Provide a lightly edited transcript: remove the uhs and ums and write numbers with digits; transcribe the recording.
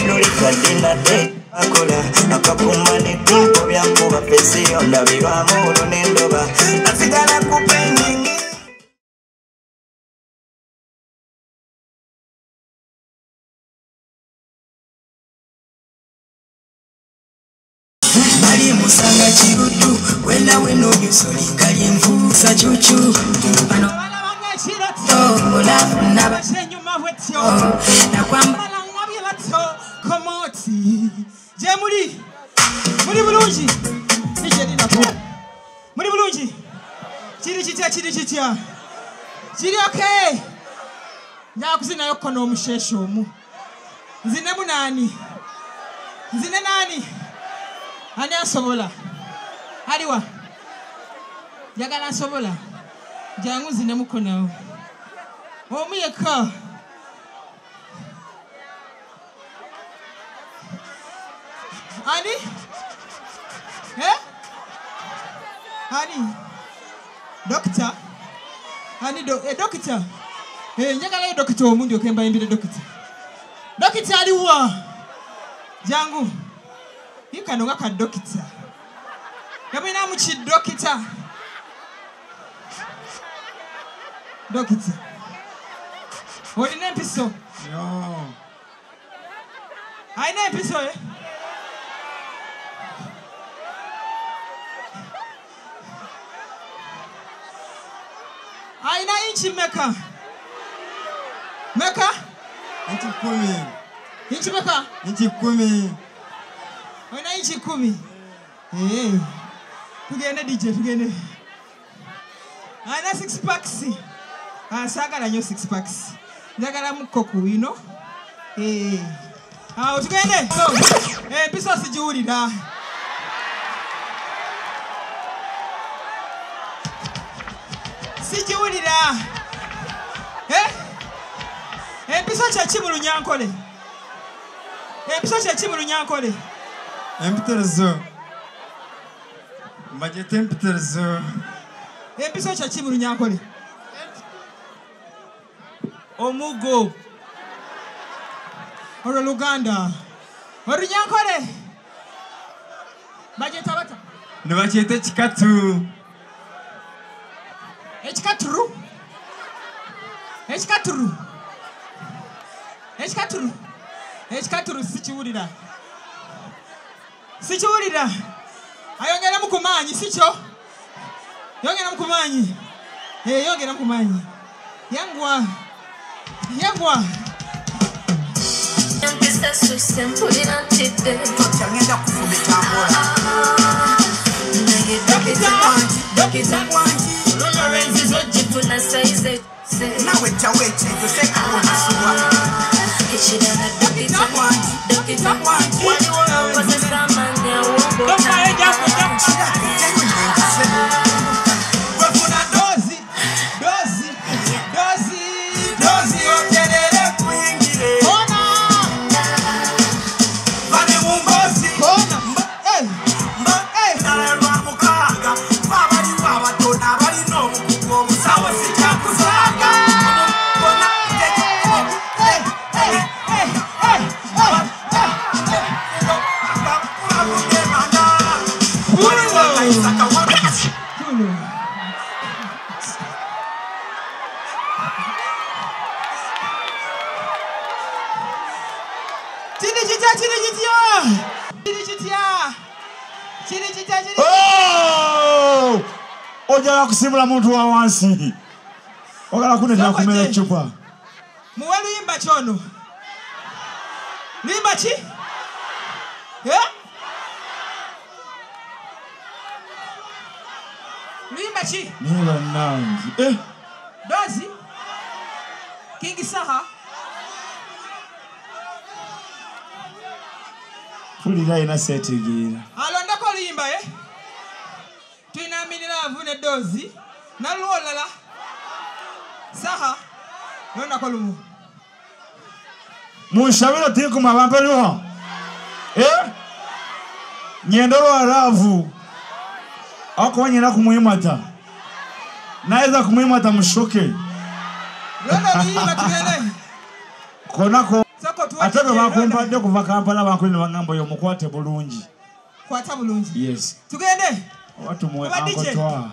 Lulikadinade akola akakuma netimpo byankuba pesiyo ndabirwamu olwo nendoba nasigala kupenyingi. Bali musanga chirudu wena weno byusolinga lyenvusa chuchu bano Je muri muri bulungi muri bulungi kiri kitya kiri kitya kiri okay. Njakuzinayo kono omusheshe omu nzine munani nzine nani ani asobola aliwa njagala asobola jangu nzine mukono omu yekka. Ani? Eh? Ani? Doctor? Ani doctor? Eh, njagala doctor omundi okemba imbire doctor. Doctor aliwa. Jangu. Yikano nga doctor. Yamina muchi doctor. Doctor. Olina empiso? No. Aina empiso eh? Aina inchi meka. Meka? Inchi 10. Inchi meka? Inchi 10. Aina inchi 10. Eh. Tugende DJ, tugende. Aina 6 packs. Ah, sagala nyo 6 packs. Njagala mukoku, you know? Eh. Ah, tugende. So, eh, piso sijiwulira. Sijiwulira. Eh? Empiso kyaki mu Lunyankole? Empiso kyaki mu Lunyankole? Empitirizo. Mbagete empitirizo. Empiso kyaki mu Lunyankole? Omugo. Olwo Luganda. Olunyankole. Bagyeta bata? Nibakyeta ekikatu. Ekikaturu. Ekikaturu. Ekikaturu. Ekikaturu sikiwulira. Sikiwulira. Ayongeramu ku maanyi sikyo? Yongeramu ku maanyi. Eh, yongeramu ku maanyi. Yangwa. Yangwa. Oh! Ojala kusimula muntu wa wansi. Ogala kunetera kumera chupa. Muwe luyimba chono. Luyimba chi? Eh? Luyimba chi? Niba nangi. Eh? Dozi? King Saha? Fulira ina setegeera. Alondako luyimba eh? Tulina miniravu ne dozi. Nalwo olala. Saha. Londako lumu. Munshabira tinkuma bamperuha. Eh? Nyendoro aravu. Ako nyina kumwimata. Naweza kumwimata mushoke. Londa luyimba tugende. Konako. Soko Ate bwe bakumpadde kuva Kampala bankuli ne baŋŋamba oyo mukwate bulungi. Kwata bulungi. Yes. Tugende. Oba tumuwe Oba DJ. ankotwa.